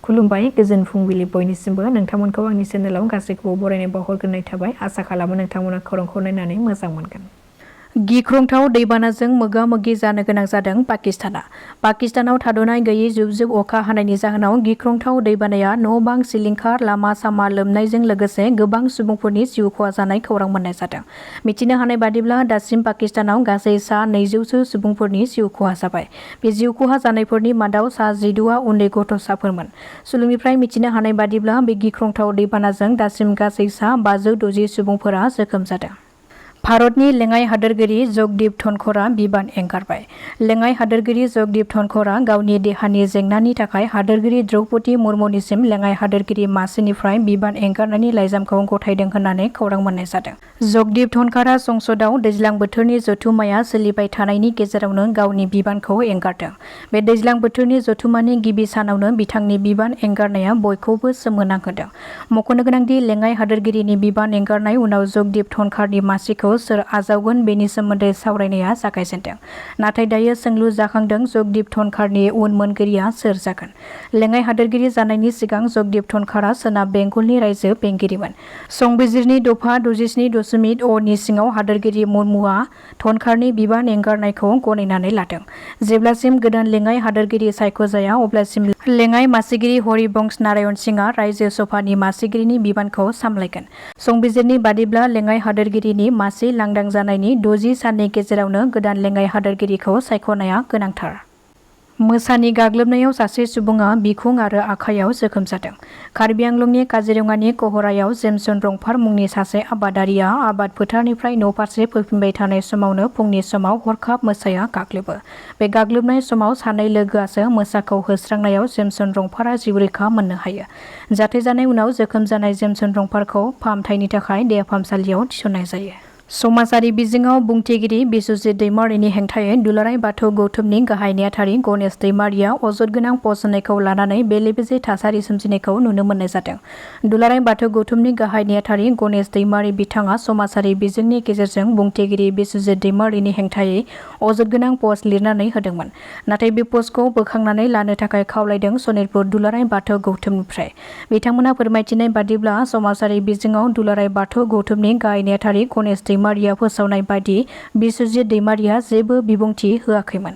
खुलुमबाय गोजोन फुंबिलि बयनिसिमबो नोंथांमोनखौ आंनि चेनेलाव गासैखौबो बरायनाय बावहरग्रोनाय थाबाय आसा खालामो नोंथांमोना खौरांखौ नायनानै मोजां मोनगोन। गिख्रंथाव दैबानाजों मोगा-मोगि जानो गोनां जादों पाकिस्तानाव थाद'नाय गैयै जुब-जुब अखा हानायनि जाहोनाव गिख्रंथाव दैबानाया न'-बां सिलिंखार लामा-सामा लोमनायजों लोगोसे गोबां सुबुंफोरनि जिउ खहा जानाय खौरां मोननाय जादों। मिथिनो हानाय बादिब्ला दासिम पाकिस्तानाव गासै सा 200 सुबुंफोरनि जिउ खहा जाबाय। बे जिउ खहा जानायफोरनि मादाव सा 16आ उन्दै गथ'साफोरमोन। सुलुंनिफ्राय मिथिनो हानाय बादिब्ला बे गिख्रंथाव दैबानाजों दासिम गासै सा 560 सुबुंफोरा जोखोम जादों। भारतनि लेङाइ हादोरगिरि जगदीप धनखरआ बिबान एंगारबाय। लेङाइ हादोरगिरि जगदीप धनखरआ गावनि देहानि जेंनानि थाखाय हादोरगिरि द्रौपदी मुर्मुनिसिम लेङाइ हादोरगिरि मासिनिफ्राय बिबान एंगारनायनि लाइजामखौ गथायदों होननानै खौरां मोननाय जादों। जगदीप धनखरआ संसदआव दैज्लां बोथोरनि जथुम्माया सोलिबाय थानायनि गेजेरावनो गावनि बिबानखौ एंगारदों। बे दैज्लां बोथोरनि जथुम्मानि गिबि सानावनो बिथांनि बिबान एंगारनाया बयखौबो सोमोनांहोदों। मख'नो गोनांदि लेङाइ हादोरगिरिनि बिबान एंगारनाय उनाव जगदीप धनखरनि मासिखौ सोर आजावगोन बेनि सोमोन्दै सावरायनाया जागायजेनदों। नाथाय दायो सोंलु जाखांदों जगदीप धनखरनि उनमोनगिरिया सोर जागोन। लेङाइ हादोरगिरि जानायनि सिगां जगदीप धनखरआ सोनाब बेंगलनि रायजो बेंगिरिमोन। संबिजिरनि दफा 67.अ नि सिङाव हादोरगिरि मुर्मुआ धनखरनि बिबान एंगारनायखौ गनायनानै लादों। जेब्लासिम गोदान लेङाइ हादोरगिरि सायख'जाया अब्लासिम लेङाइ मासिगिरि हरिबंश नारायण सिंहआ रायजो सभानि मासिगिरिनि बिबानखौ सामलायगोन। संबिजिरनि बादिब्ला लेङाइ हादोरगिरिनि मासि लांदां जानायनि 60 साननि गेजेरावनो गोदान लेङाइ हादोरगिरिखौ सायख'नाया गोनांथार। मोसानि गाग्लोबनायाव सासे सुबुङा बिखुं आरो आखाइयाव जोखोम जादों। कार्बि आंलंनि काजिरङानि कहरायाव जेमसन रंफार मुंनि सासे आबादारिया आबाद फोथारनिफ्राय न'फारसे फैफिनबाय थानाय समावनो फुंनि समाव हरखाब मोसाया गाग्लोबो। बे गाग्लोबनाय समाव सानै लोगोआसो मोसाखौ होस्रांनायाव जेमसन रंफारा जिउ रैखा मोननो हायो। जाथाय जानाय उनाव जोखोम जानाय जेमसन रंफारखौ फाहामथायनि थाखाय देहा फाहामसालियाव थिसननाय जायो। समाजारि बिजोङाव बुंथिगिरि बिस्वजित दैमारिनि हेंथायै दुलाराय बाथौ गौथुमनि गाहाय नेहाथारि गणेश दैमारिया अजद गोनां पस्ट होनायखौ लानानै बेले-बेजे थासारि सोमजिनायखौ नुनो मोननाय जादों। दुलाराय बाथौ गौथुमनि गाहाय नेहाथारि गणेश दैमारि बिथाङा समाजारि बिजोंनि गेजेरजों बुंथिगिरि बिस्वजित दैमारिनि हेंथायै अजद गोनां पस्ट लिरनानै होदोंमोन। नाथाय बे पस्टखौ बोखांनानै लानो थाखाय खावलायदों सनितपुर दुलाराय बाथौ गौथुमनिफ्राय। बिथांमोना फोरमायथिनाय बादिब्ला समाजारि बिजोङाव दुलाराय बाथौ गौथुमनि गाहाय नेहाथारि गणेश दैमारिया फोसावनाय बायदि बिस्वजित दैमारिया जेबो बिबुंथि होआखैमोन।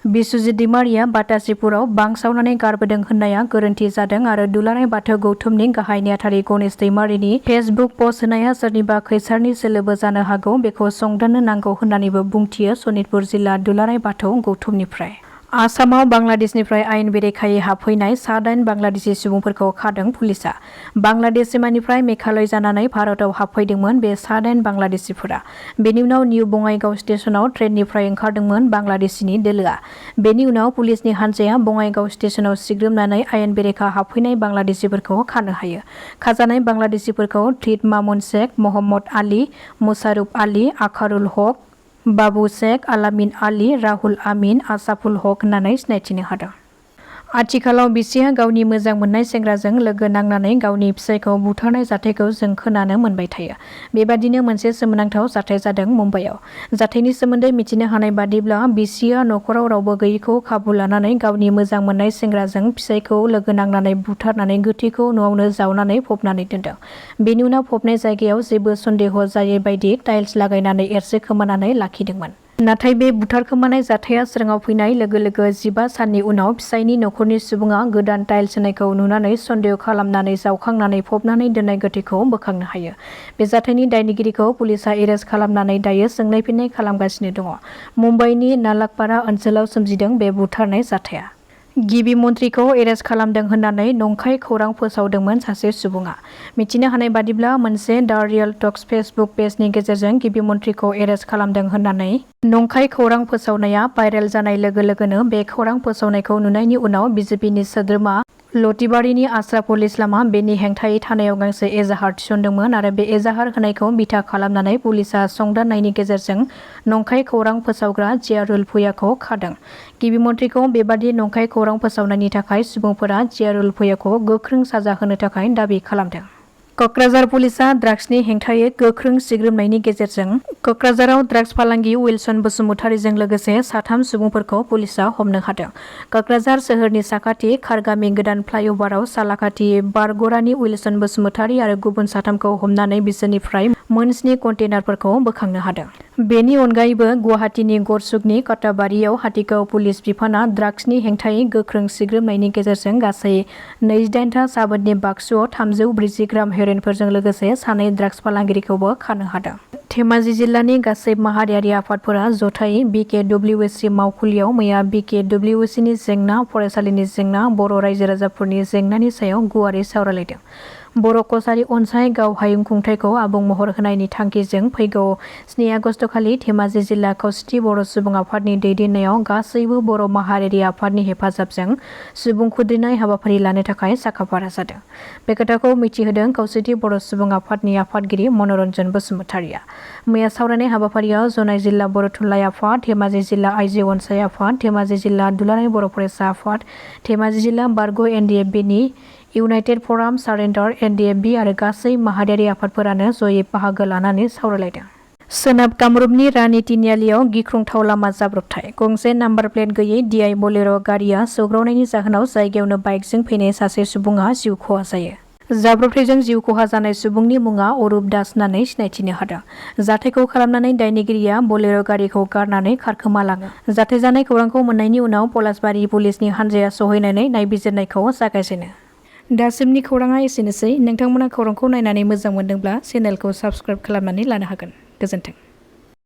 बिस्वजित दैमारिया बातासिपुराव बां सावनानै गारबोदों होननाया गोरोन्थि जादों आरो दुलाराय बाथौ गौथुमनि गाहाय नेहाथारि गणेश दैमारिनि फेसबुक पस्ट होनाया सोरनिबा खैसारनि सोलोबो जानो हागौ बेखौ संदाननो नांगौ होननानैबो बुंथियो सनितपुर जिल्ला दुलाराय बाथौ गौथुमनिफ्राय। आसामाव बांलादेशनिफ्राय आयेन बेरेखायै हाबफैनाय सा 8 बांलादेशी सुबुंफोरखौ खादों पुलिसआ। बांलादेश सीमानिफ्राय मेघालय जानानै भारतआव हाबफैदोंमोन बे सा 8 बांलादेशीफोरा। बेनि उनाव निउ बङाइगाव स्टेशनाव ट्रेननिफ्राय ओंखारदोंमोन बांलादेशीनि दोलोआ। बेनि उनाव पुलिसनि हान्जाया बङाइगाव स्टेशनाव सिग्रोमनानै आयेन बेरेखा हाबफैनाय बांलादेशीफोरखौ खानो हायो। खाजानाय बांलादेशीफोरखौ धृत मामुन शेख, मोहम्मद आली, मुशारुफ आली, आखारुल हक, बाबू शेख, आलामिन आली, राहुल आमीन, आसाफुल हक होननानै सिनायथिनो हादों। आथिखालाव बिसिया गावनि मोजां मोननाय सेंग्राजों लोगो नांनानै गावनि फिसायखौ बुथारनाय जाथायखौ जों खोनानो मोनबाय थायो। बेबादिनो मोनसे सोमोनांथाव जाथाय जादों मुम्बाइआव। जाथायनि सोमोन्दै मिथिनो हानाय बादिब्ला बिसिया नखराव रावबो गैयैखौ खाबु लानानै गावनि मोजां मोननाय सेंग्राजों फिसायखौ लोगो नांनानै बुथारनानै गोथैखौ न'आवनो जावनानै फबनानै दोनदों। बेनि उनाव फबनाय जायगायाव जेबो सन्देह जायै बायदि टाइल्स लागायनानै एरसे खोमानानै लाखिदोंमोन। नाथाय बे बुथारखोमानाय जाथाया सिगाङाव फैनाय लोगो लोगो 15 साननि उनाव फिसायनि नखरनि सुबुङा गोदान टाइल्स होनायखौ नुनानै सन्देह खालामनानै जावखांनानै फबनानै दोननाय गोथैखौ बोखांनो हायो। बे जाथायनि दायनिगिरिखौ पुलिसआ एरेस्ट खालामनानै दायो सोंनाय फिननाय खालामगासिनो दङ। मुम्बाइनि नालागपारा ओनसोलाव सोमजिदों बे बुथारनाय जाथाया। गिबि मन्थ्रिखौ एरेस्ट खालामदों होननानै नंखाय खौरां फोसावदोंमोन सासे सुबुङा। मिथिनो हानाय बादिब्ला मोनसे दा रियेल टक्स फेसबुक पेजनि गेजेरजों गिबि मन्थ्रिखौ एरेस्ट खालामदों होननानै नंखाय खौरां फोसावनाया भाइरेल जानाय लोगो लोगोनो बे खौरां फोसावनायखौ नुनायनि उनाव बिजेपिनि सोद्रोमा लतिबारिनि आश्राफुल इस्लामआ बेनि हेंथायै थानायाव गांसे एजाहार थिसनदोंमोन आरो बे एजाहार होनायखौ बिथा खालामनानै पुलिसआ संदाननायनि गेजेरजों नंखाय खौरां फोसावग्रा जियारुल भुयाखौ खादों। गिबि मन्थ्रिखौ बेबादि नंखाय खौरां फोसावनायनि थाखाय सुबुंफोरा जियारुल भुयाखौ गोख्रों साजा होनो थाखाय दाबि खालामदों। कक्राझार पुलिसा ड्राग्सनि हेंथायै गोख्रों सिग्रोमनायनि गेजेरजों कक्राझाराव ड्राग्स फालांगि विल्सन बसुमतारीजों लोगोसे 3 सुबुंफोरखौ पुलिसा हमनो हादों। कक्राझार सोहोरनि साखाथि खारगामि गोदान फ्लाइअभाराव सालाखाथि बारगरानि विल्सन बसुमतारी आरो गुबुन 3खौ हमनानै बिसोरनिफ्राय मोन 7 कन्टेनारफोरखौ बोखांनो हादों। बेनि अनगायैबो गुवाहाटीनि गरसुकनि कटाबारियाव हाथिगाव पुलिस बिफाना ड्राग्सनि हेंथायै गोख्रों सिग्रोमनायनि गेजेरजों गासै 28 साबोननि बाक्सुआव 340 ग्राम हेर'इनफोरजों लोगोसे 2 ड्राग्स फालांगिरिखौबो खानो हादों। धेमाजि जिल्लानि गासै माहारियारि आफादफोरा जथायै BKWSC मावखुलियाव मैया BKWSCनि जेंना, फरायसालिनि जेंना, बर' रायजो राजाफोरनि जेंनानि सायाव गुवारै सावरायलायदों। बर' कसारी अनसाय गाव हायुं खुंथायखौ आबुं महर होनायनि थांखिजों फैगौ 7 आगस्तखालि धेमाजि जिल्ला खौसेथि बर' सुबुं आफादनि दैदेननायाव गासैबो बर' माहारियारि आफादनि हेफाजाबजों सुबुं खुद्रिनाय हाबाफारि लानो थाखाय साखाफारा जादों। बे खोथाखौ मिथिहोदों खौसेथि बर' सुबुं आफादनि आफादगिरि मनरन्जन बसुमतारीया। मैया सावरायनाय हाबाफारियाव जनाय जिल्ला बर' थुनलाइ आफाद, धेमाजि जिल्ला आइजो अनसाय आफाद, धेमाजि जिल्ला दुलाराय बर' फरायसा आफाद, धेमाजि जिल्ला बारग' NDFBनि इउनाइटेड फराम सारेन्डार NDFB आरो गासै माहारियारि आफादफोरानो जयै बाहागो लानानै सावरायलायदों। सोनाब कामरुपनि रानि तिनिआलियाव गिख्रंथाव लामा जाब्रबथाय। गंसे नाम्बार प्लेट गैयै DI बलेर' गारिया सौग्रावनायनि जाहोनाव जायगायावनो बाइकजों फैनाय सासे सुबुङा जिउ खहा जायो। जाब्रबथायजों जिउ खहा जानाय सुबुंनि मुङा अरुप दास होननानै सिनायथिनो हादों। जाथायखौ खालामनानै दायनिगिरिया बलेर' गारिखौ गारनानै खारखोमालाङो। जाथाय जानाय खौरांखौ मोननायनि उनाव पलासबारि पुलिसनि हानजाया सहैनानै नायबिजिरनायखौ जागायजेनो। दासिमनि खौराङा एसेनोसै। नोंथांमोना खौरांखौ नायनानै मोजां मोनदोंब्ला चेनेलखौ साबस्क्राइब खालामनानै लानो हागोन। गोजोन्थों।